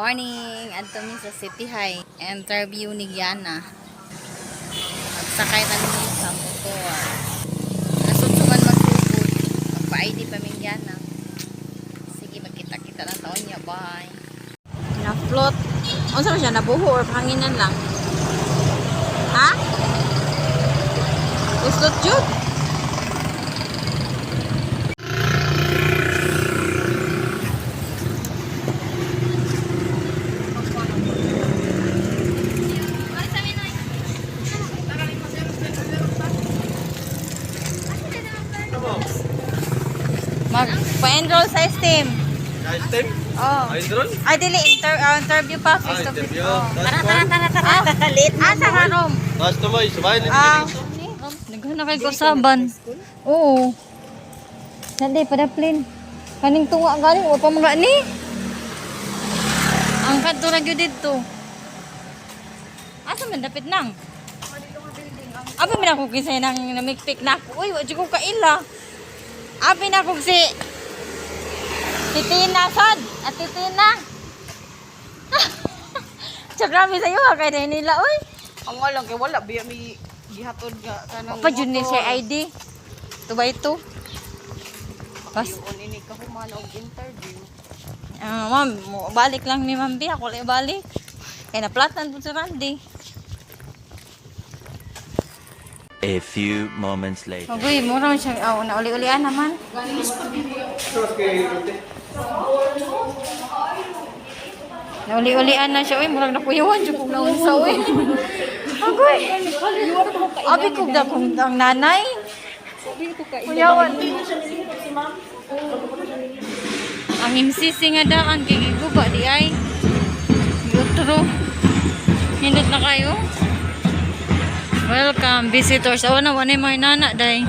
Morning! Adto mi sa City High. Interview ni Gianna. Magsakay na mi sa motor. Nasutsuman magsugod. Magpa-ID pa mi Gianna. Sige, magkita-kita na taon niya. Bye! Na-float. Unsa man siya, nabuho or panginan lang? Ha? Uslot jud. Magpa-enroll sa STEM. Item? Oh. Idol? Ay, dili, interview pa, face Ah, to face. interview. Oh. Tara, Tara, tara, tara. Late na. Asa ka room? Customer, sabay na Ah. Naghan na kay kausaban. Oo. Nadi, padaplin. Kaning tunga galing, wa pa mga ni. Ang kadto ra gyud didto. Asa man dapit nang? Abi man ako kisay nang namikpik na ako. Uy, wa jud ko kaila. Abi na ko si Titina sad, at Titina. Tsaka grabe sa'yo ha, kay dahil nila, uy. Ang walang kay wala biya may gihatod nga kanang Pa jud ni siya ID. 2 by 2. Pas Yun ini ka human og interview. Ah, ma'am, balik lang ni Ma'am B. Ako lang balik. Kaya naplatan po si Randy. A few moments later. Agoy, mura man siya. Oh, nauli-ulian naman. Nauli-ulian na siya. Uy, murag nakuyawan. Diyo kong naunsa, uy. Agoy. Abi kong da kong ang nanay. Kuyawan. Ang MCC nga daan, gigiguba di ay. Yutro. Hindot na kayo. Welcome visitors. Awa na wala may nana day.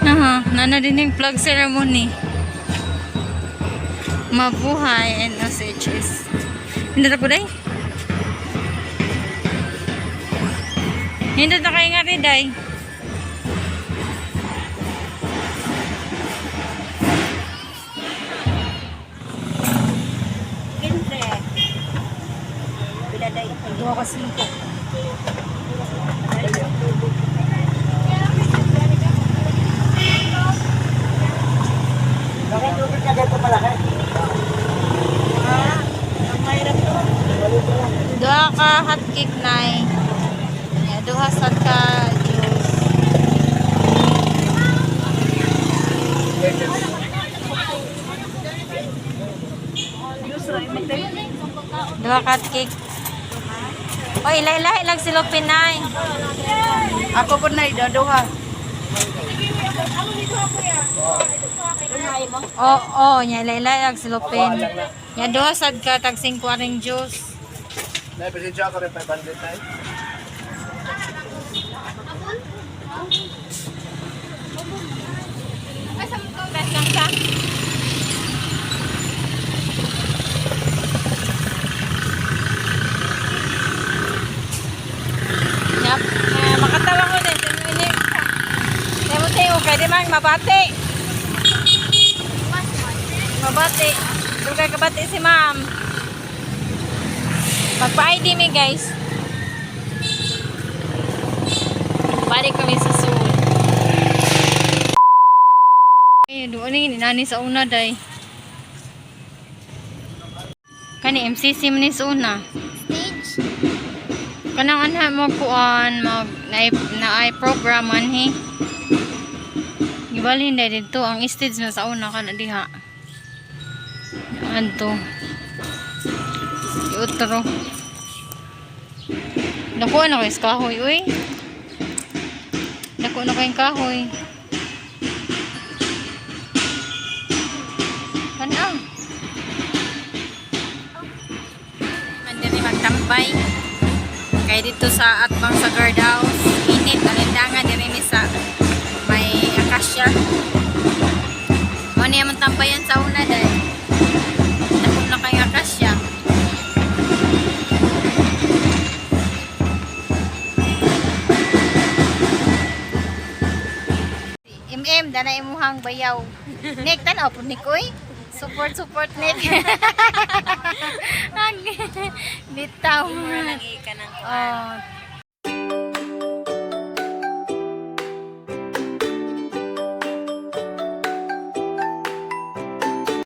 Aha, nana din yung flag ceremony. Mabuhay NSHS. Hindi na ko day. Hindi na kayo nga rin day. Duha ka singko. Duha ka hot cake nay. Ya, duha sad ka juice. Duha ka hot cake. Oy, ilahi-lahi lang sila Pinay. Ako po na duha. Oo, oh, nya ilahi-lahi lang sila Pin. Nya duha sad ka tag 5 aring juice. Nay, pasensya ako rin 500 tayo. Yap. Eh, makatawa ko din. Ini. Temo tayo kay di man mabati. Mabati. Dugay kabati si ma'am. Magpa-ID mi guys. Balik kami sa Seoul. Ay, doon ni nani sa una day. Kani MCC man ni sa una. Stage. Kanang anha mo kuan mag na program anhi. Gibalhin dai didto ang stage na sa una kana diha. Adto. Iutro. Nakuha na kayo sa kahoy, uy. Nakuha na kayong kahoy. Kana. Mandiri magtambay. Kay dito sa atbang sa guardhouse, init, alindangan diri mi sa may akasya. Mo niya man tambayan sa una dahil. Dako na kay akasya. MM, dana imuhang bayaw. Nek, tanaw po ni Koy. Support, support net. Bitaw. Lang ka ng Oh,